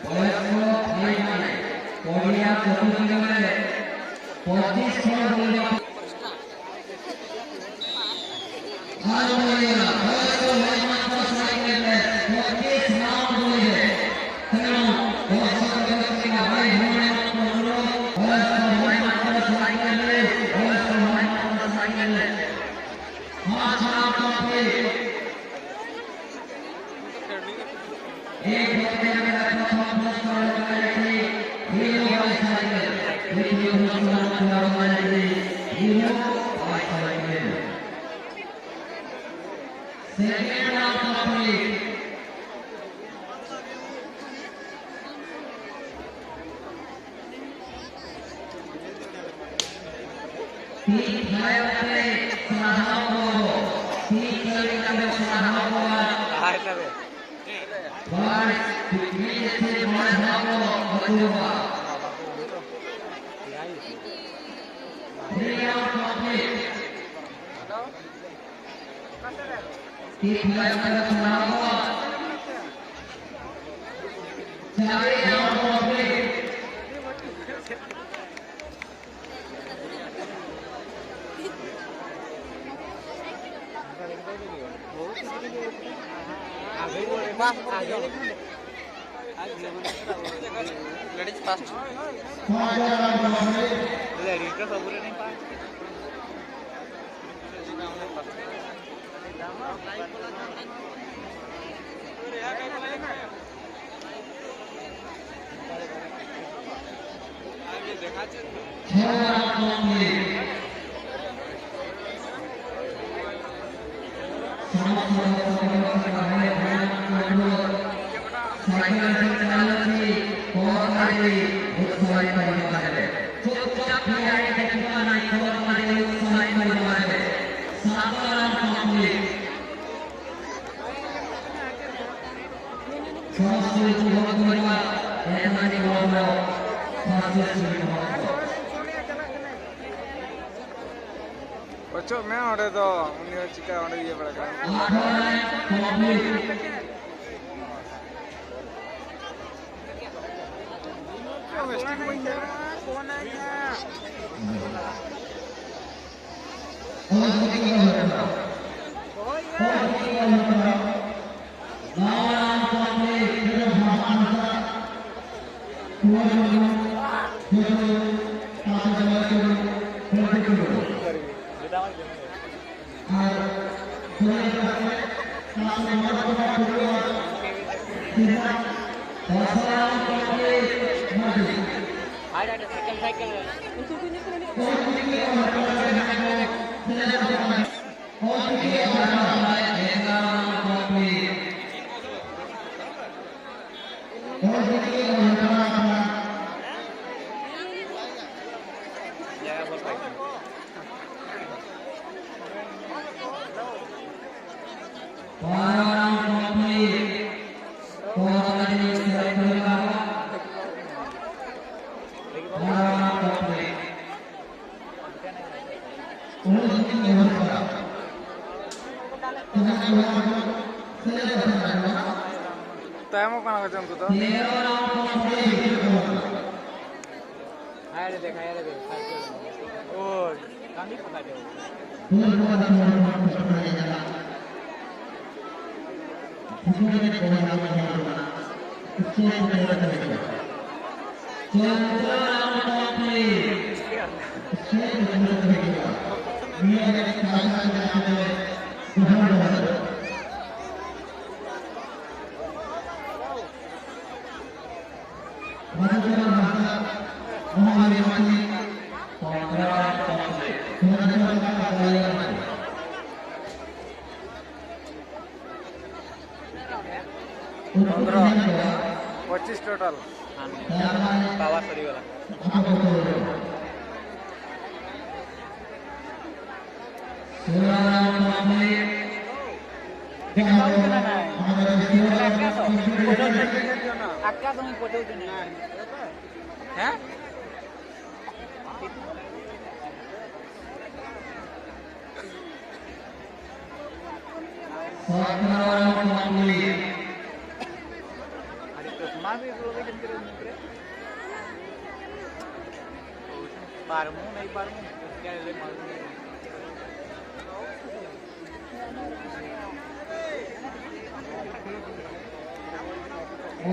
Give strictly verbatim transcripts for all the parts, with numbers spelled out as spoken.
ᱵᱚᱭᱚᱥ ᱠᱚ ᱦᱩᱭ ᱢᱟᱱᱮ ᱯᱚᱲᱤᱭᱟ ᱪᱚᱛᱩᱨᱛᱷ ᱨᱮ ᱯᱚᱸᱪᱤᱥ ᱠᱷᱚᱱ ᱫᱩᱲᱩᱵ ᱟᱨ ᱵᱚᱭᱚᱥ ᱠᱚ ᱦᱩᱭ ᱢᱟᱱᱮ ᱥᱟᱭᱠᱮᱞ ᱨᱮ ᱯᱚᱸᱪᱤᱥ ᱨᱟᱣᱩᱱᱰ ᱫᱩᱲᱩᱵ ᱨᱮ ᱛᱮᱱᱚ ᱫᱚᱨᱥᱚᱠ ᱠᱚ ᱛᱤᱱᱟᱹᱜ ᱦᱟᱭ ᱦᱚᱲᱢᱚ ᱠᱚ ᱱᱩᱨᱩ ᱵᱚᱭᱚᱥ ᱠᱚ ᱦᱩᱭ ᱢᱟᱱᱮ ᱥᱟᱭᱠᱮᱞ ᱨᱮ ᱵᱚᱭᱚᱥ ᱠᱚ ᱦᱩᱭ ᱢᱟᱱᱮ ᱥᱟᱭᱠᱮᱞ ᱨᱮ ᱢᱟᱨᱪ ᱨᱟᱣᱩᱱᱰ ᱠᱚᱢᱯᱞᱤᱴ। ᱛᱤ ᱛᱷᱟᱭᱚ ᱠᱟᱛᱮ ᱥᱟᱨᱦᱟᱣ ᱠᱚ, ᱛᱤ ᱛᱷᱟᱭᱚ ᱠᱟᱛᱮ ᱥᱟᱨᱦᱟᱣ ᱠᱚ᱾ ᱵᱟᱥ, ᱛᱤ ᱛᱷᱟᱭᱚ ᱠᱚ, ᱟᱹᱪᱩᱨᱚᱜᱼᱟ᱾ Free of public. ᱛᱤ ᱛᱷᱟᱭᱚ ᱠᱟᱛᱮ ᱥᱟᱨᱦᱟᱣ ᱠᱚ᱾ ᱪᱟᱵᱤ of public. Ladies first। Ladies का सबुरे नहीं पास। ᱚᱪᱚᱜ ᱢᱮ ᱚᱸᱰᱮ ᱫᱚ, ᱩᱱᱤ ᱦᱚᱸ ᱪᱤᱠᱟ ᱚᱸᱰᱮ ᱤᱭᱟᱹ ᱵᱟᱲᱟ ᱠᱟᱱᱟ᱾ ᱟᱠᱷᱲᱟ complete᱾ ᱛᱟᱭᱚᱢᱚᱜ ᱠᱟᱱᱟ ᱠᱚ ᱪᱚᱝ ᱩᱱᱠᱩ ᱫᱚ᱾ ᱦᱟᱭ ᱨᱮ ᱫᱮᱠᱷᱟ, ᱦᱟᱭ ᱨᱮ ᱫᱮᱠᱷᱟ᱾ ᱳᱭ᱾ ᱠᱟᱹᱢᱤ ᱠᱚ ᱠᱟᱡᱮ᱾ ᱯᱚᱱᱫᱽᱨᱚ, ᱯᱚᱸᱪᱤᱥ ᱴᱳᱴᱟᱞ᱾ ᱯᱟᱣᱟᱨ ᱥᱟᱹᱨᱤ ᱵᱟᱞᱟ᱾ ᱟᱠᱟ ᱫᱚ ᱯᱚᱴᱮᱣ ᱡᱚᱱᱟ᱾ ᱦᱮᱸ? ᱟᱹᱰᱤ ᱛᱚ ᱥᱚᱢᱟᱡᱽ ᱜᱮ ᱯᱨᱚᱵᱞᱮᱢ ᱠᱟᱱᱟ᱾ पारमु, नहीं पारमु, क्या ले मालूम नहीं।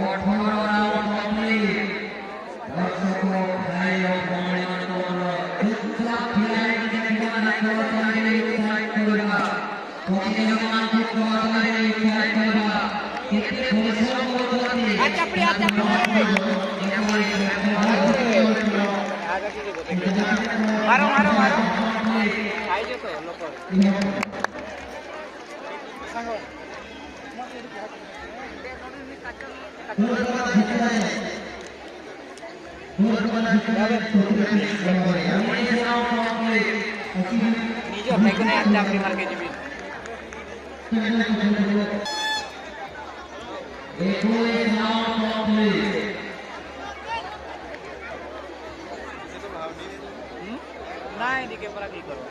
अठारह राउंड कंप्लीट। दर्शकों, भाई और बहनों, चुपचाप खिलाड़ी के दीवाना को साइड में साइड करेगा। मारो, मारो, मारो। ᱱᱤᱡᱮ ᱦᱚᱸ ᱛᱟᱭᱠᱚ ᱱᱮ ᱟᱨ ᱪᱟᱯ ᱨᱮ ᱢᱟᱨ ᱜᱮ ᱡᱤᱵᱤ᱾ नहीं, डी के पर की करो।